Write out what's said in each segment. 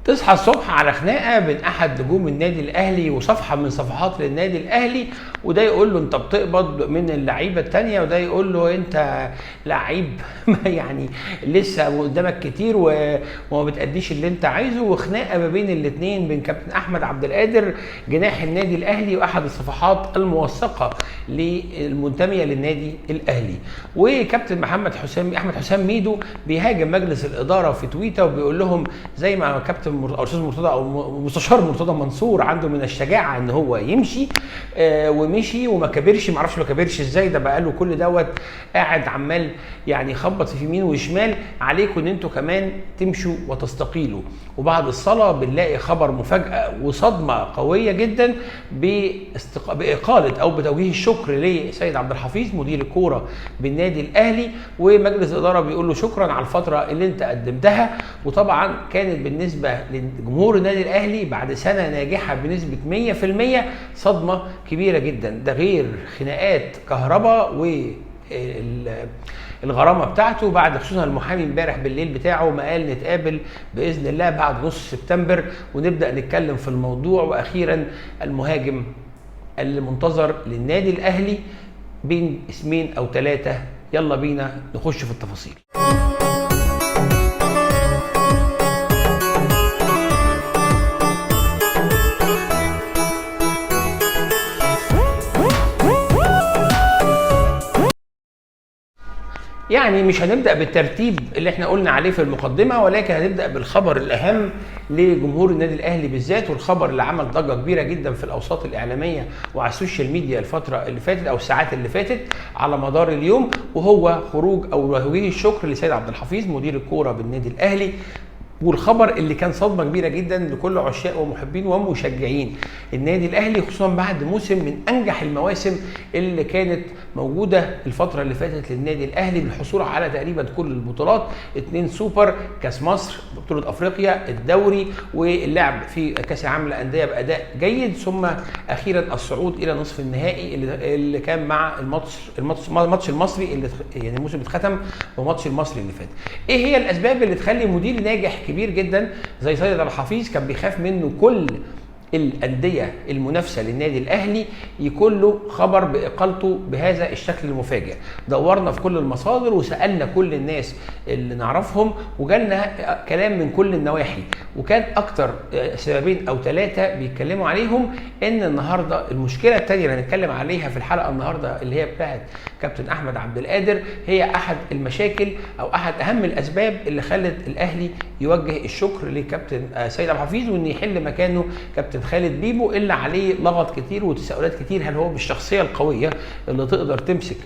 تصحى الصبح على خناقه بين احد نجوم النادي الاهلي وصفحه من صفحات للنادي الاهلي، وده يقول له انت بتقبض من اللعيبة الثانية، وده يقول له انت لعيب يعني لسه قدامك كتير وما بتاديش اللي انت عايزه. وخناقه ما بين الاثنين، بين كابتن احمد عبد القادر جناح النادي الاهلي واحد الصفحات الموثقه للمنتميه للنادي الاهلي، وكابتن محمد حسام احمد حسام ميدو بيهاجم مجلس الادارة في تويته وبيقول لهم زي ما كابتن او استاذ مرتضى او مستشار مرتضى منصور عنده من الشجاعة ان هو يمشي، ومشي وما كبرش، ما اعرفش ما كبرش ازاي، ده بقى له كل دوت قاعد عمال يعني يخبط في يمين وشمال. عليكم ان انتوا كمان تمشوا وتستقيلوا. وبعد الصلاة بنلاقي خبر مفاجاة وصدمة قوية جدا باقالة او بتوجيه الشكر لسيد عبد الحفيظ مدير الكورة بالنادي الاهلي، ومجلس الادارة بيقول له شكرا على الفترة اللي انت قدمتها. وطبعا كانت بالنسبة لجمهور النادي الاهلي بعد سنة ناجحة بنسبة 100% صدمة كبيرة جدا، ده غير خناقات كهرباء و الغرامة بتاعته بعد، خصوصا المحامي امبارح بالليل بتاعه ما قال نتقابل باذن الله بعد نص سبتمبر ونبدا نتكلم في الموضوع. واخيرا المهاجم المنتظر للنادي الاهلي بين اسمين او ثلاثة، يلا بينا نخش في التفاصيل. يعني مش هنبدأ بالترتيب اللي احنا قلنا عليه في المقدمة، ولكن هنبدأ بالخبر الأهم لجمهور النادي الأهلي بالذات، والخبر اللي عمل ضجة كبيرة جدا في الأوساط الإعلامية وعلى ال social media الفترة اللي فاتت أو الساعات اللي فاتت على مدار اليوم، وهو خروج أو توجيه الشكر لسيد عبد الحفيظ مدير الكورة بالنادي الأهلي. والخبر اللي كان صدمة كبيرة جدا لكل عشاق ومحبين ومشجعين النادي الاهلي، خصوصا بعد موسم من انجح المواسم اللي كانت موجودة الفترة اللي فاتت للنادي الاهلي، بالحصول على تقريبا كل البطولات، 2 سوبر، كاس مصر، بطوله افريقيا، الدوري، واللعب في كاس العالم للاندية باداء جيد، ثم اخيرا الصعود الى نصف النهائي اللي كان مع الماتش المصري اللي يعني الموسم اتختم بماتش المصري اللي فات. ايه هي الاسباب اللي تخلي مدير ناجح كبير جدا زي سيد عبد الحفيظ كان بيخاف منه كل الاندية المنافسة للنادي الاهلي يكون له خبر باقالته بهذا الشكل المفاجئ؟ دورنا في كل المصادر وسالنا كل الناس اللي نعرفهم وجالنا كلام من كل النواحي، وكان اكتر سببين او ثلاثة بيتكلموا عليهم. ان النهارده المشكلة الثانية اللي هنتكلم عليها في الحلقة النهارده اللي هي بتاعت كابتن احمد عبد القادر، هي احد المشاكل او احد اهم الاسباب اللي خلت الاهلي يوجه الشكر لكابتن سيد عبد الحفيظ وان يحل مكانه كابتن خالد بيبو، اللي عليه لغط كتير وتساؤلات كتير. هل هو بالشخصية القوية اللي تقدر تمسك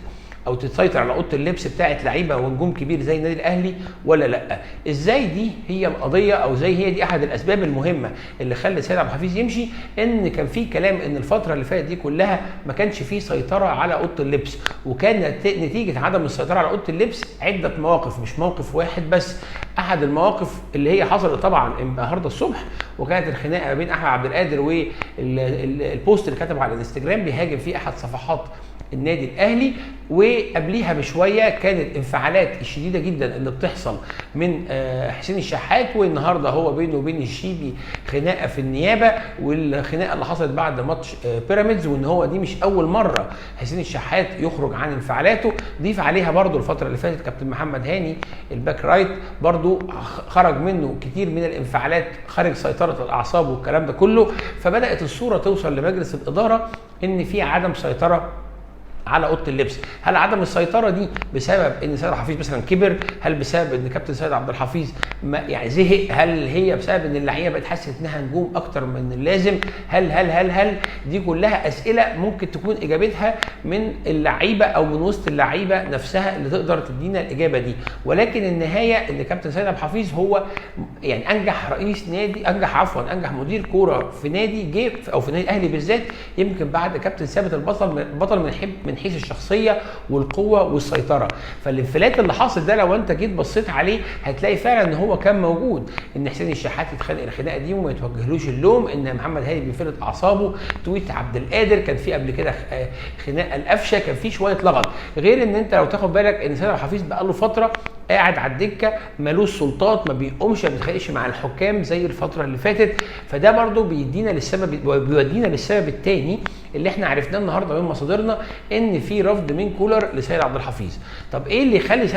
او تسيطر على اوضة اللبس بتاعت لعيبة ونجوم كبير زي النادي الاهلي ولا لا؟ ازاي دي هي القضية، او زي هي دي احد الاسباب المهمة اللي خلت سيد عبد الحفيظ يمشي؟ ان كان في كلام ان الفترة اللي فاتت دي كلها ما كانش في سيطرة على اوضة اللبس، وكان نتيجة عدم السيطرة على اوضة اللبس عده مواقف، مش موقف واحد بس. احد المواقف اللي هي حصلت طبعا النهارده الصبح، وكانت الخناقة ما بين احمد عبد القادر وال post اللي كتبه على الانستجرام بيهاجم فيه احد صفحات النادي الاهلي، وقبليها بشوية كانت انفعالات الشديدة جدا اللي بتحصل من حسين الشحات، والنهارده هو بينه وبين الشيبي خناقه في النيابة، والخناقه اللي حصلت بعد ماتش بيراميدز، وان هو دي مش اول مرة حسين الشحات يخرج عن انفعالاته. ضيف عليها برضو الفترة اللي فاتت كابتن محمد هاني ال back right برضو خرج منه كتير من الانفعالات خارج سيطرة الاعصاب والكلام ده كله. فبدات الصورة توصل لمجلس الادارة ان في عدم سيطرة على اوضة اللبس. هل عدم السيطرة دي بسبب ان سيد عبد الحفيظ مثلا كبر؟ هل بسبب ان كابتن سيد عبد الحفيظ ما يعني زهق؟ هل هي بسبب ان اللعيبة بقت حست انها نجوم اكتر من اللازم؟ هل هل هل هل دي كلها اسئلة ممكن تكون اجابتها من اللعيبة او من وسط اللعيبة نفسها اللي تقدر تدينا الاجابة دي. ولكن النهاية ان كابتن سيد عبد الحفيظ هو يعني انجح رئيس نادي، انجح مدير كورة في نادي جه او في النادي الاهلي بالذات، يمكن بعد كابتن ثابت البطل من حيث الشخصية والقوه والسيطرة. فالانفلات اللي حاصل ده لو انت جيت بصيت عليه هتلاقي فعلا ان هو كان موجود، ان حسين الشحات يتخانق الخناقة دي وما يتوجهلوش اللوم، ان محمد هاني بيفلت اعصابه، tweet عبد القادر كان في قبل كده خناقه القفشه، كان في شوية لغط. غير ان انت لو تاخد بالك ان سيد عبد الحفيظ بقى له فترة قاعد على الدكة مالوش سلطات، ما بيقومش ما بيتخانقش مع الحكام زي الفترة اللي فاتت. فده برضو بيدينا للسبب، بيودينا للسبب الثاني اللي احنا عرفناه النهارده من مصادرنا، ان في رفض من كولر لسيد عبد الحفيظ. طب ايه اللي يخلي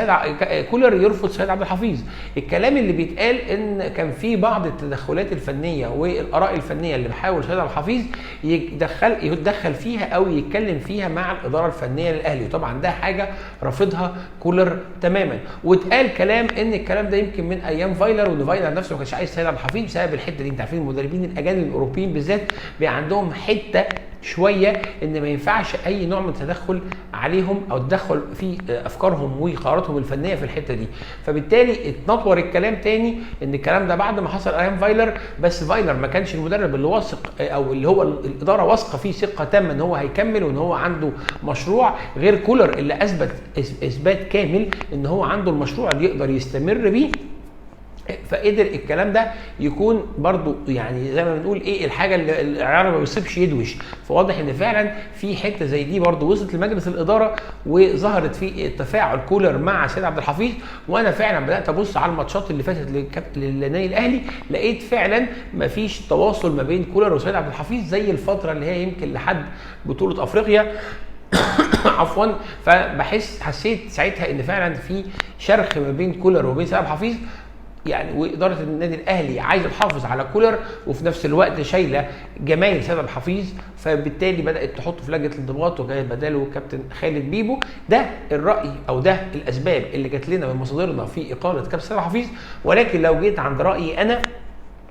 كولر يرفض سيد عبد الحفيظ؟ الكلام اللي بيتقال ان كان في بعض التدخلات الفنية والاراء الفنية اللي بيحاول سيد عبد الحفيظ يتدخل فيها او يتكلم فيها مع الادارة الفنية للاهلي، وطبعا ده حاجة رافضها كولر تماما. واتقال كلام ان الكلام ده يمكن من ايام فايلر، وان فايلر نفسه ما كانش عايز سيد عبد الحفيظ بسبب الحتة دي. انت عارفين المدربين الاجانب الاوروبيين بالذات بيبقى عندهم حتة شوية ان ما ينفعش اي نوع من التدخل عليهم او التدخل في افكارهم وقراراتهم الفنية في الحتة دي. فبالتالي اتنطور الكلام تاني ان الكلام ده بعد ما حصل ايام فايلر، بس فايلر ما كانش المدرب اللي واثق او اللي هو الادارة واثقة فيه ثقة تامة ان هو هيكمل وان هو عنده مشروع، غير كولر اللي اثبت اثبات كامل ان هو عنده المشروع اللي يقدر يستمر بيه. فقدر الكلام ده يكون برضو يعني زي ما بنقول ايه، الحاجة اللي العيار ما بيصيبش يدوش. فواضح ان فعلا في حتة زي دي برضو وصلت لمجلس الادارة وظهرت في تفاعل كولر مع سيد عبد الحفيظ. وانا فعلا بدات ابص على الماتشات اللي فاتت للنادي الاهلي، لقيت فعلا ما فيش تواصل ما بين كولر وسيد عبد الحفيظ زي الفترة اللي هي يمكن لحد بطوله افريقيا عفوا. فبحس حسيت ساعتها ان فعلا في شرخ ما بين كولر وبين سيد عبد الحفيظ يعني، واداره النادي الاهلي عايزه تحافظ على كولر وفي نفس الوقت شايله جمايل سيد عبد الحفيظ، فبالتالي بدات تحطه في لجنة الانضباط وجايب بداله كابتن خالد بيبو. ده الراي او ده الاسباب اللي جات لنا من مصادرنا في اقاله كابتن سيد عبد الحفيظ. ولكن لو جيت عند رايي انا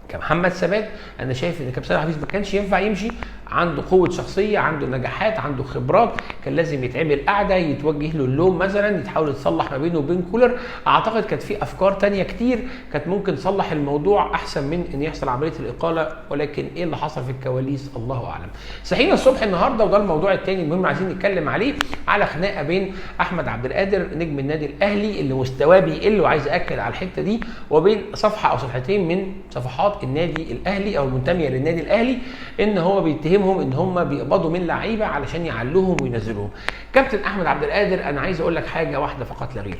كمحمد ثبات، انا شايف ان كابتن سيد عبد الحفيظ ما كانش ينفع يمشي. عنده قوة شخصية، عنده نجاحات، عنده خبرات، كان لازم يتعمل قعدة يتوجه له اللوم مثلا، يتحاول يتصلح ما بينه وبين كولر. اعتقد كانت في افكار تانية كتير كانت ممكن تصلح الموضوع احسن من ان يحصل عملية الاقالة، ولكن ايه اللي حصل في الكواليس الله اعلم. صحينا الصبح النهارده، وده الموضوع الثاني المهم عايزين نتكلم عليه، على خناقه بين احمد عبد القادر نجم النادي الاهلي اللي مستواه بيقل وعايز اكد على الحتة دي، وبين صفحة او صفحتين من صفحات النادي الاهلي او المنتميه للنادي الاهلي، ان هو بيتهمهم ان هم بيقبضوا من لعيبة علشان يعلوهم وينزلوهم. كابتن احمد عبد القادر، انا عايز اقول لك حاجة واحدة فقط لا غير.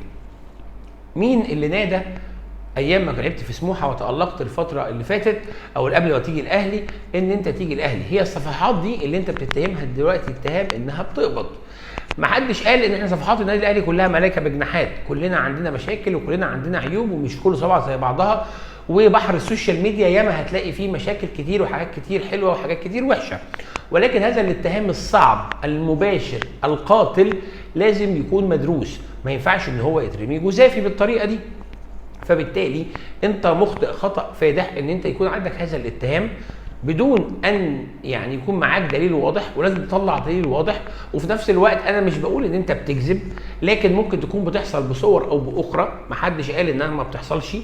مين اللي نادى ايام ما لعبت في سموحه وتالقت الفترة اللي فاتت او قبل ما تيجي الاهلي ان انت تيجي الاهلي؟ هي الصفحات دي اللي انت بتتهمها دلوقتي اتهام انها بتقبض. ما حدش قال ان احنا صفحات النادي الاهلي كلها ملايكة بجناحات، كلنا عندنا مشاكل وكلنا عندنا عيوب ومش كل صبعه زي بعضها، وبحر ال social media ياما هتلاقي فيه مشاكل كتير وحاجات كتير حلوة وحاجات كتير وحشة. ولكن هذا الاتهام الصعب المباشر القاتل لازم يكون مدروس، ما ينفعش ان هو يترمي جزافي بالطريقة دي. فبالتالي انت مخطئ خطأ فادح ان انت يكون عندك هذا الاتهام بدون ان يعني يكون معاك دليل واضح، ولازم تطلع دليل واضح. وفي نفس الوقت انا مش بقول ان انت بتكذب، لكن ممكن تكون بتحصل بصور او باخرى، محدش قال انها ما بتحصلش.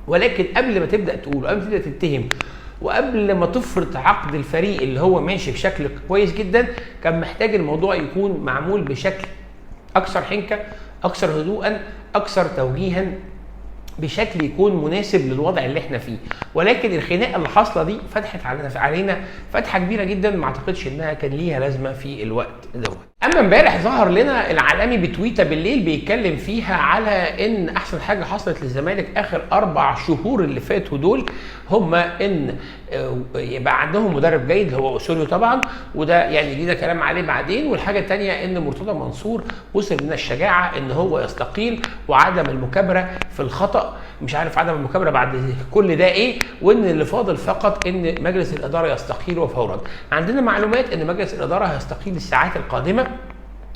ولكن قبل ما تبدا تقول، قبل ما تبدا تتهم، وقبل ما تفرض عقد الفريق اللي هو ماشي بشكل كويس جدا، كان محتاج الموضوع يكون معمول بشكل اكثر حنكه، اكثر هدوءا، اكثر توجيها، بشكل يكون مناسب للوضع اللي احنا فيه. ولكن الخناقة اللي حاصله دي فتحت علينا فتحه كبيرة جدا، ما اعتقدش انها كان ليها لازمه في الوقت دوت. اما امبارح ظهر لنا العالمي بتويته بالليل بيتكلم فيها على ان احسن حاجة حصلت للزمالك اخر 4 شهور اللي فاتوا دول هما ان يبقى عندهم مدرب جيد هو اوسوريو طبعا، وده يعني لينا كلام عليه بعدين. والحاجة الثانية ان مرتضى منصور وصل من الشجاعة ان هو يستقيل وعدم المكابرة في الخطا، مش عارف عدم المكابرة بعد كل ده ايه، وان اللي فاضل فقط ان مجلس الادارة يستقيل وفورا. عندنا معلومات ان مجلس الادارة هيستقيل الساعات القادمة،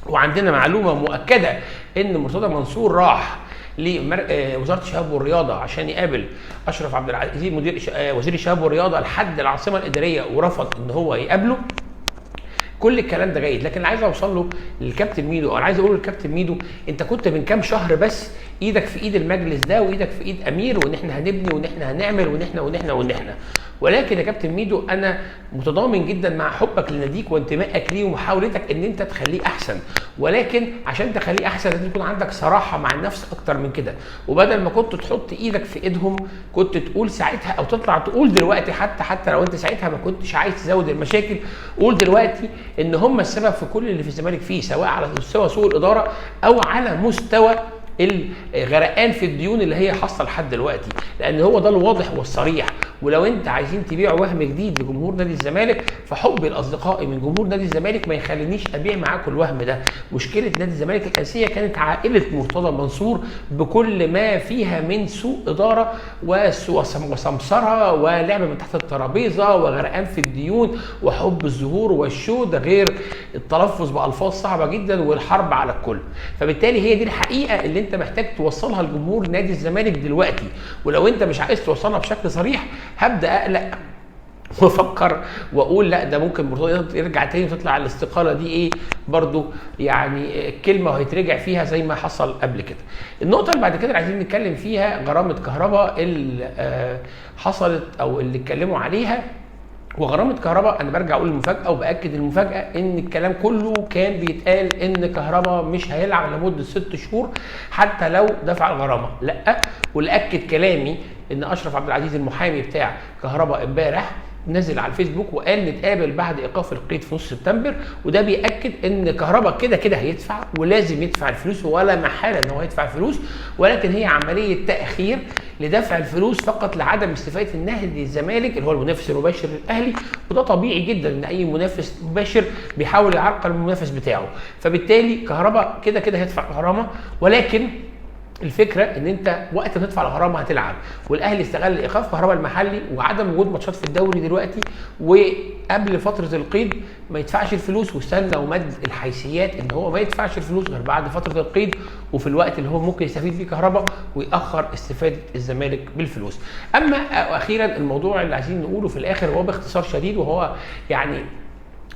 وعندنا معلومة مؤكدة ان مرتضى منصور راح لوزارة الشباب والرياضة عشان يقابل اشرف عبد العزيز مدير وزير الشباب والرياضة لحد العاصمة الادارية ورفض ان هو يقابله. كل الكلام ده جيد، لكن اللي عايز اوصل له للكابتن ميدو، او عايز اقوله للكابتن ميدو، انت كنت من كام شهر بس ايدك في ايد المجلس ده وايدك في ايد امير، وان احنا هنبني وان احنا هنعمل وان احنا وان احنا وان احنا. ولكن يا كابتن ميدو انا متضامن جدا مع حبك لناديك وانتمائك ليه ومحاولتك ان انت تخليه احسن، ولكن عشان تخليه احسن لازم يكون عندك صراحة مع النفس اكتر من كده. وبدل ما كنت تحط ايدك في ايدهم كنت تقول ساعتها، او تطلع تقول دلوقتي، حتى لو انت ساعتها ما كنتش عايز تزود المشاكل، قول دلوقتي ان هم السبب في كل اللي في الزمالك فيه، سواء على مستوى سوء الادارة او على مستوى الغرقان في الديون اللي هي حاصله لحد دلوقتي، لان هو ده الواضح والصريح. ولو انت عايزين تبيعوا وهم جديد لجمهور نادي الزمالك، فحب الاصدقاء من جمهور نادي الزمالك ما يخلينيش ابيع معاكم الوهم ده. مشكلة نادي الزمالك الاساسية كانت عائلة مرتضى منصور بكل ما فيها من سوء ادارة وسمسره ولعب من تحت الترابيزة وغرقان في الديون وحب الظهور والشو، ده غير التلفظ بالفاظ صعبة جدا والحرب على الكل. فبالتالي هي دي الحقيقة اللي انت محتاج توصلها لجمهور نادي الزمالك دلوقتي، ولو انت مش عايز توصلها بشكل صريح هبدا اقلق وافكر واقول لا ده ممكن مرتضى يرجع تاني وتطلع الاستقالة دي ايه برضو يعني كلمة وهيترجع فيها زي ما حصل قبل كده. النقطة اللي بعد كده اللي عايزين نتكلم فيها غرامة كهرباء اللي حصلت او اللي اتكلموا عليها. وغرامه كهرباء انا برجع اقول المفاجاة وباكد المفاجاة ان الكلام كله كان بيتقال ان كهرباء مش هيلعب لمدة 6 شهور حتى لو دفع الغرامة، لا. واللي اكد كلامي ان اشرف عبد العزيز المحامي بتاع كهرباء امبارح نزل على الفيسبوك وقال نتقابل بعد ايقاف القيد في نص سبتمبر، وده بياكد ان كهرباء كده كده هيدفع ولازم يدفع الفلوس ولا محالة ان هو يدفع الفلوس، ولكن هي عملية تاخير لدفع الفلوس فقط لعدم استفاده النادي الزمالك اللي هو المنافس المباشر للاهلي، وده طبيعي جدا ان اي منافس مباشر بيحاول يعرقل المنافس بتاعه. فبالتالي كهرباء كده كده هيدفع غرامة، ولكن الفكرة ان انت وقت ما تدفع الغرامة هتلعب. والاهلي استغل ايقاف كهرباء المحلي وعدم وجود ماتشات في الدوري دلوقتي وقبل فترة القيد ما يدفعش الفلوس، واستنى ومد الحيثيات ان هو ما يدفعش الفلوس غير بعد فترة القيد وفي الوقت اللي هو ممكن يستفيد فيه كهرباء ويأخر استفاده الزمالك بالفلوس. اما اخيرا الموضوع اللي عايزين نقوله في الاخر هو باختصار شديد، وهو يعني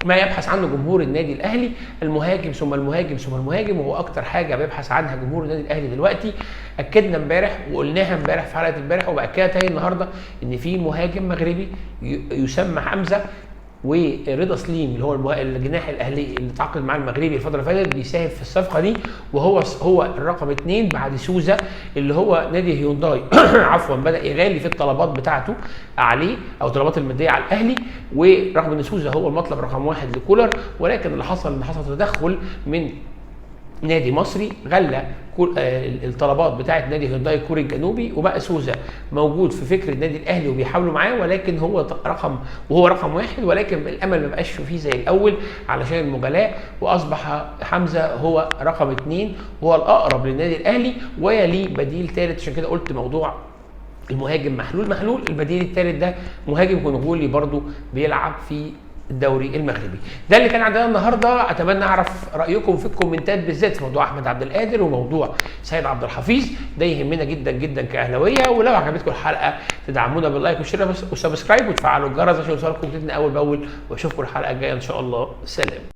ما يبحث عنه جمهور النادي الاهلي، المهاجم ثم المهاجم ثم المهاجم، وهو اكتر حاجة بيبحث عنها جمهور النادي الاهلي دلوقتي. اكدنا امبارح وقلناها امبارح في حلقة امبارح وباكدها تاني النهارده ان في مهاجم مغربي يسمى حمزة، ورضا سليم اللي هو الجناح الاهلي اللي تعاقد مع المغربي الفترة اللي فاتت بيساهم في الصفقة دي، وهو الرقم 2 بعد سوزا اللي هو نادي هيونداي عفوا بدا يغالي في الطلبات بتاعته عليه او طلبات المادية على الاهلي، ورغم ان سوزا هو المطلب رقم 1 لكولر، ولكن اللي حصل ان حصل تدخل من نادي مصري غلى الطلبات بتاعه نادي هيونداي كوري الجنوبي، وبقى سوزا موجود في فكر النادي الاهلي وبيحاولوا معاه، ولكن هو رقم 1، ولكن الامل ما بقاش فيه زي الاول علشان المغالاه، واصبح حمزة هو رقم 2 وهو الاقرب للنادي الاهلي ويليه بديل ثالث. عشان كده قلت موضوع المهاجم محلول، البديل الثالث ده مهاجم كونغولي برضو بيلعب في الدوري المغربي. ده اللي كان عندنا النهارده، اتمنى اعرف رايكم في الكومنتات بالذات في موضوع احمد عبد القادر وموضوع سيد عبد الحفيظ، ده يهمنا جدا جدا كاهلاويه. ولو عجبتكم الحلقة تدعمونا بال like وال share وال subscribe وتفعلوا الجرس عشان يوصلكم جديدنا اول باول، واشوفكم الحلقة الجاية ان شاء الله. سلام.